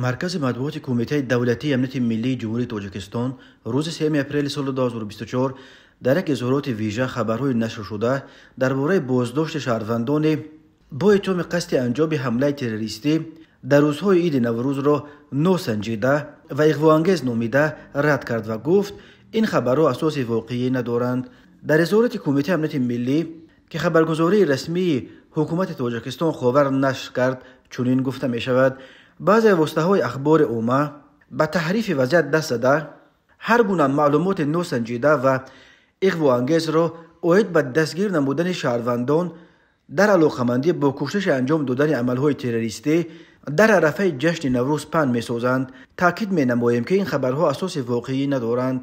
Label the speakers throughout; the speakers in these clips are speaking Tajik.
Speaker 1: Маркази матбуоти Кумитаи давлатии амнияти миллии Ҷумҳурии Тоҷикистон рӯзи 3 апрели соли 2024 дар як изҳороти вижа хабарҳои нашршуда дар бораи боздошти шаҳрвандони бо иттиҳоми қасди анҷоми ҳамлаи террористӣ дар рӯзҳои иди Наврӯзро носанҷида ва иғвоангез номида рад кард ва гуфт, ин хабарҳо асоси воқеӣ надоранд. Дар изҳороти Кумитаи амнияти миллӣ, ки хабаргузории расмии ҳукумати Тоҷикистон Ховар нашр кард, чунин гуфта мешавад: баъзе воситаҳои ахбори омма ба таҳрифи вазъият даст зада, ҳар гуна маълумоти носанҷида ва иғвоангезро оид ба дастгир намудани шаҳрвандон дар алоқамандӣ бо кӯшиши анҷом додани амалҳои террористӣ дар арафаи ҷашни Наврӯз паҳн месозанд. Таъкид менамоем, ки ин хабарҳо асоси воқеӣ надоранд.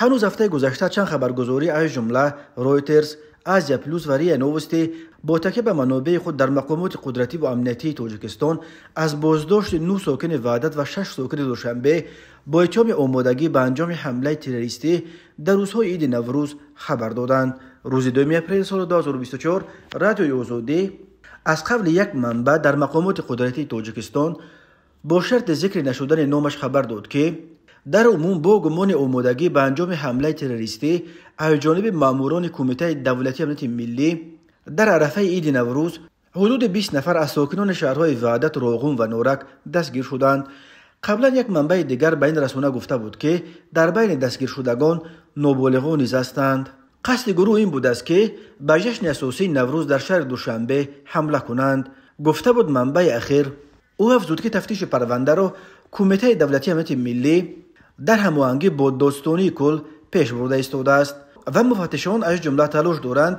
Speaker 1: Ҳанӯз ҳафтаи гузашта чанд хабаргузорӣ аз ҷумла Ройтерс, Азия Плюс ва РИА Новости бо такя ба манобеи худ дар мақомоти қудратӣ ва амниятии Тоҷикистон аз боздошти 9 сокини Ваҳдат ва 6 сокини Душанбе бо иттиҳоми омодагӣ ба анҷоми ҳамлаи террористӣ дар рӯзҳои иди Наврӯз хабар доданд. Рӯзи 2 апрели соли 2024 Радиои Озодӣ аз қавли як манбаъ дар мақомоти қудратии Тоҷикистон бо шарти зикри нашудани номаш хабар дод, ки дар умум бо гумони омодагӣ ба анҷоми ҳамлаи террористӣ аз ҷониби маъмурони Кумитаи давлатии амнияти миллӣ дар арафаи иди Наврӯз ҳудуди 20 нафар аз сокинони шаҳрҳои Ваҳдат, Роғун ва Норак дастгир шуданд. Қаблан як манбаи дигар ба ин расона гуфта буд, ки дар байни дастгиршудагон ноболиғон низ ҳастанд. Қасди гурӯҳ ин будааст, ки ба ҷашни асосии Наврӯз дар шаҳри Душанбе ҳамла кунанд, гуфта буд манбаи ахир. Ӯ афзуд, ки тафтиши парвандаро Кумитаи давлатии амнияти миллӣ дар ҳамоҳангӣ бо додстонии кул пеш бурда истодааст ва муфаттишон аз ҷумла талош доранд,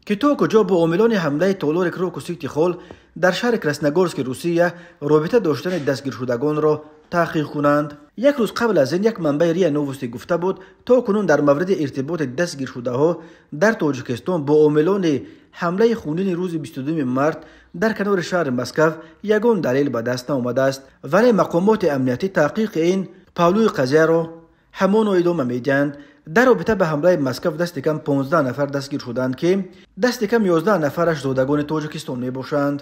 Speaker 1: ки то куҷо бо омилони ҳамлаи толори Крокус Сити Холл дар шаҳри Красногорски Русия робита доштани дастгиршудагонро таҳқиқ кунанд. Як рӯз қабл аз ин як манбаи РИА Новости гуфта буд, то кунун дар мавриди иртиботи дастгиршудаҳо дар Тоҷикистон бо омилони ҳамлаи хунини рӯзи 22 март дар канори шаҳри Москав ягон далел ба даст наомадааст, вале мақомоти амниятӣ таҳқиқи ин паҳлӯи қазияро ҳамоно идома медиҳанд. Дар робита ба ҳамлаи Москав дасти кам 15 нафар дастгир шуданд, ки дасти кам 11 нафараш зодагони Тоҷикистон мебошанд.